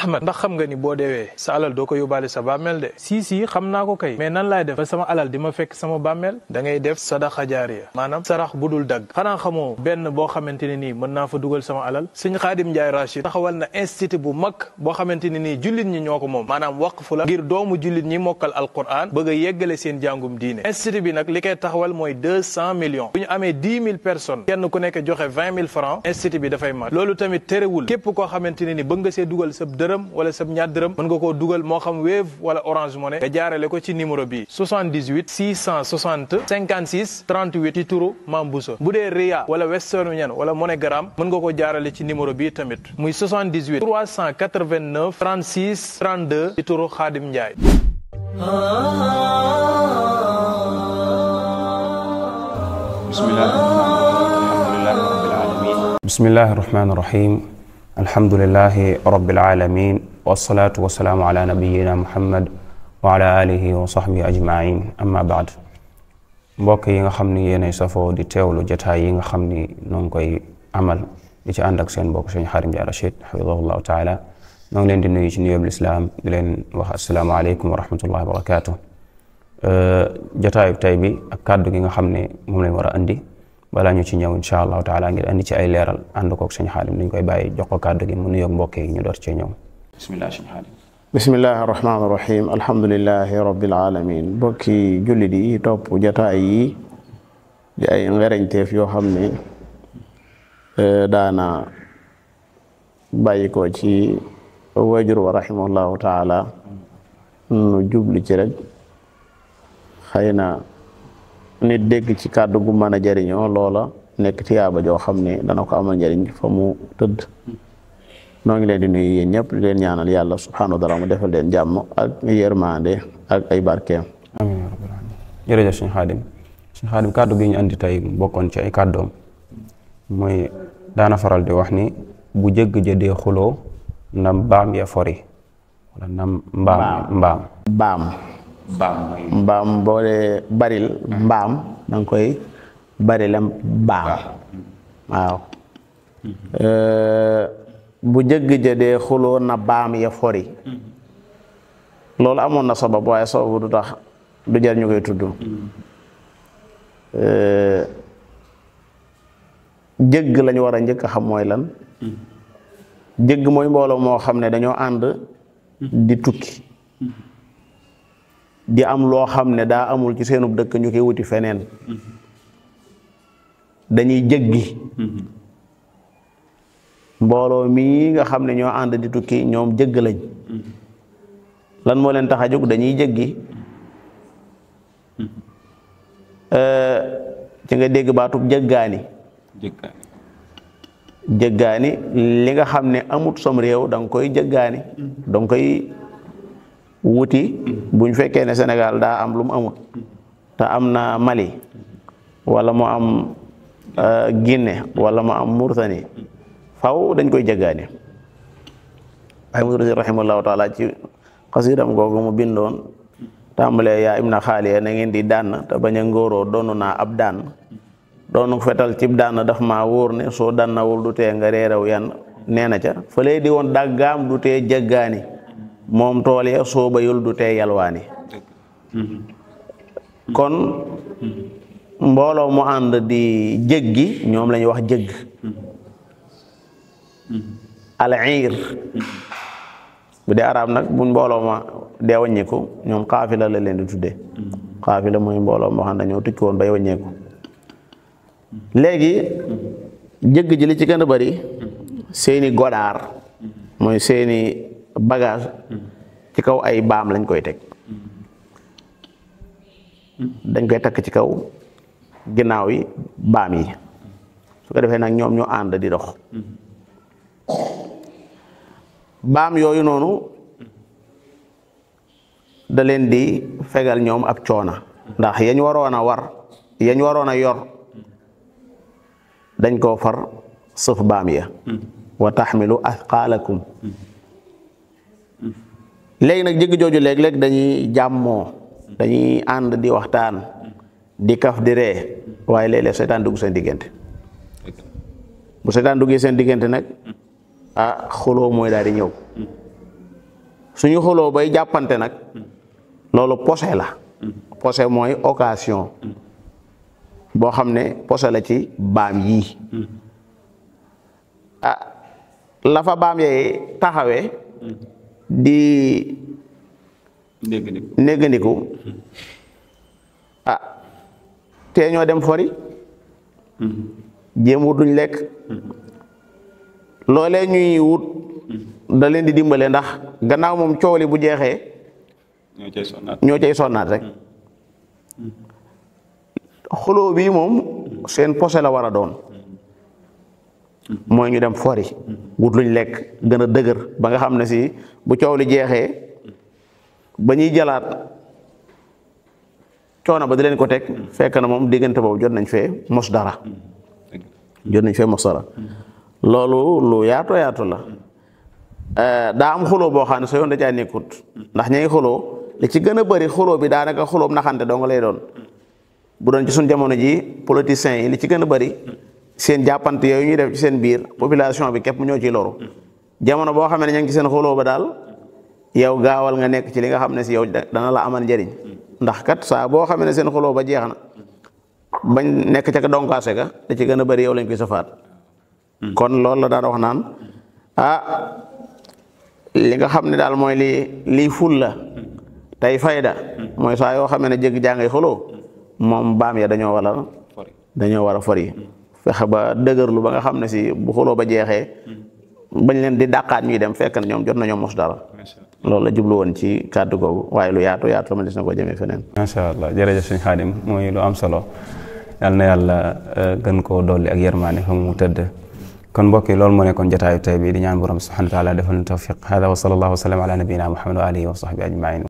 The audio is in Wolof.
Ahmad ndax xam nga ni boo deewee sa alal doo ko yóbbaale sa bàmmeel de si xam naa ko kay mais nan laay def ba sama alal di ma fekk sama bàmmeel da ngay def sadaqa jaariya maanaam sarax bu dul dagg xanaa xamoo benn boo xamante ne nii mën naa fa dugal sama alal sëñ Xaadim Njaay Rachid taxawal na institut bu mag boo xamante ne nii jullit ñi ñoo ko moom maanaam waqfu la ngir doomu jullit ñi mokkal alquran bëgg a yeggale seen jàngum diine institut bi nag li koy taxawal mooy 200 millions bu ñu amee 10 000 personnes kenn ku nekk joxe 20 000 francs institut bi dafay mat loolu tamit terewul képp koo xamante ne ni bëgg nga see dugal sab dërëm wala sab ñaar dërëm mën nga koo dugal moo xam Wave wala Orange Money nga jaarale ko ci numéro bi 78 660 56 38 ci turu Mame Bousso bu dee Ria wala Western Union wala MoneyGram mën nga ko jaarale ci numéro bi tamit muy 78 389 36 32 ci turu Xaadim Njaay. bismillahi rahmaani rahim alhamdulillahi rabbil alamin wassalatu wassalaamu ala nabiyyina muhammad wa ala alihi wa sahbihi ajmain amma baad mbokk yi nga xam ni yéenay safoo di teewlu jotaay yi nga xam ni noo ngi koy amal di ci ànd ak seen mbokk Sëriñ Xaadim Njaay Rachid hafidahullahu taala noo ngi leen di nuyu ci nuyoob lislaam di leen wax assalaamu aleykum wa rahmatullahi wa barakatuh jotaayu tey bi ak kàddu gi nga xam ne moom lañ war a andi balaa ñu ci ñëw insha allahu taala ngir andi ci ay leeral ànd koog Sëriñ Xaadim dañ koy bàyyi jox ko kàddu gi mu nuyoog mbokk yi ñu door cee ñëw bismillah Sëriñ Xaadim. bismillahi rahmaani rahim alhamdulillahi rabbil alamin mbokki jullit yi topp jotaay yi di ay ngereñteef yoo xam ne daana bàyyi ko ci wajur wa rahimahullahu taala nu jubli ci rek xëy na nit dégg ci kàddu gu mën a jëriñoo loola nekk tiyaaba joo xam ne dana ko amal njëriñ fa mu tëdd noo ngi leen di nuyu yéen ñëpp di leen ñaanal yàlla subhaanahu wa taala mu defal leen jàmm ak yërmande ak ay barkeem amiin yaa rabbal aalamiin jërëjëf Sëriñ Xaadim kàddu gi ñu andi tey bokkoon ci ay kàddoom mooy daana faral di wax ni bu jëgg jëdee xuloo ndam baam ya fori wala ndam mbaam boo dee baril mbaam da nga koy barilam baam waaw bu jëgg jëdee xuloo na baam ya fori loolu amoon na sabab waaye sababu du tax du jar ñu koy tudd jëgg lañu war a njëkk a xam mooy lan jëgg mooy mbooloo moo xam ne dañoo ànd di tukki di am loo xam ne daa amul ci seenub dëkk ñu koy wuti feneen dañuy jëggi mbooloo mii nga xam ne ñoo ànd di tukki ñoom jëgg lañ lan moo leen tax a jóg dañuy jëggi ci nga dégg baatub jëggaani li nga xam ne amut som réew da nga koy jëggaani da nga koy wuti buñ fekkee ne Sénégal daa am lu mu amut te am na Mali wala mu am Guinée wala mu am Mauritanie faw dañ koy jëggaani waaye mu rahimahullahu taala ci xasidam googu mu bindoon tàmbalee yaa im na xaaliya na ngeen di dànn te bañ a ngóoroo doonu naa ab dànn doonu fetal cib dànn daf maa wóor ne soo dànnawul du tee nga reeraw yan nee na ca fële di woon dàggaam du tee jëggaani moom tool ya soo bayul du tee yalwaani kon mbooloo mu ànd di jëggi ñoom la ñuy wax jëgg al-iir bu dee arab nag buñ mbooloo ma dee wàññeeku ñoom xaafila la leen di tuddee xaafila mooy mbooloo moo xam ne dañoo tukki woon bay wàññeeku léegi jëgg ji li ci gën a bari seeni godaar mooy seeni bagage ci kaw ay baam lañ koy teg dañ koy takk ci kaw ginnaaw yi baam yi su ko defee nag ñoom ñoo ànd di dox baam yooyu noonu da leen di fegal ñoom ab coona ndax yañ waroon a war yañ waroon a yor dañ koo far sëf baam ya wa taxmilu athqaalakum léegi nag jëgg jooju léeg-léeg dañuy jàmmoo dañuy ànd di waxtaan di kaf di ree waaye léeg-léeg seytaan dugg seen diggante bu seytaan duggee seen diggante nag xuloo mooy daal di ñëw suñu xuloo bay jàppante nag loolu posé la posé mooy occasion boo xam ne posé la ci baam yii la fa baam yee taxawee di néggandiku tee ñoo dem fori jéem wut luñ lekk loolee ñuy wut da leen di dimbale ndax gannaaw moom coow li bu jeexee ñoo cay sonnaat rek xuloo bii moom seen posé la war a doon mooy ñu dem fori wut luñ lekk gën a dëgër ba nga xam ne si bu coow li jeexee ba ñuy jalaat coono ba di leen ko teg fekk na moom diggante boobu jot nañ fee mos dara loolu lu yaatu la daa am xuloo boo xam ne sa yoon da caa nekkut ndax ña ngi xuloo li ci gën a bëri xuloo bi daanaka xuloo naxante doo nga lay doon bu doon ci suñ jamono ji politiciens yi li ci gën a bëri seen jàppante yooyu ñuy def ci seen biir population bi képp ñoo ciy loru jamono boo xam ne ña ngi ci seen xuloo ba daal yow gaawal nga nekk ci li nga xam ne si yow dana la amal njëriñ ndax kat saa boo xam ne seen xuloo ba jeex na bañ nekk ca donkaase ga da ci gën a bëri yow lañ koy safaat kon loolu la daan wax naan li nga xam ne daal mooy lii ful la tey fayda mooy saa yoo xam ne jéggi jàngay xuloo moom baam ya dañoo war a fori fexe ba dëgërlu ba nga xam ne si bu xuloo ba jeexee bañ leen di dàqaat ñuy dem fekk na ñoom jot nañoo mos dara loolu la jublu woon ci kàddu googu waaye lu yaatu la ma des na ko jëmee feneen. macha allah jërëjëf sëñ Xaadim mooy lu am solo yal na yàlla gën koo dolli ak yërmaane fa mu tëdd kon mbokk yi loolu moo nekkoon jotaayu tey bi di ñaan borom subhanahu wa taala defal ñu tawfiq hada wa sallallahu wa sallam ala nabiyina muhammad wa alihi wa sahbi ajmain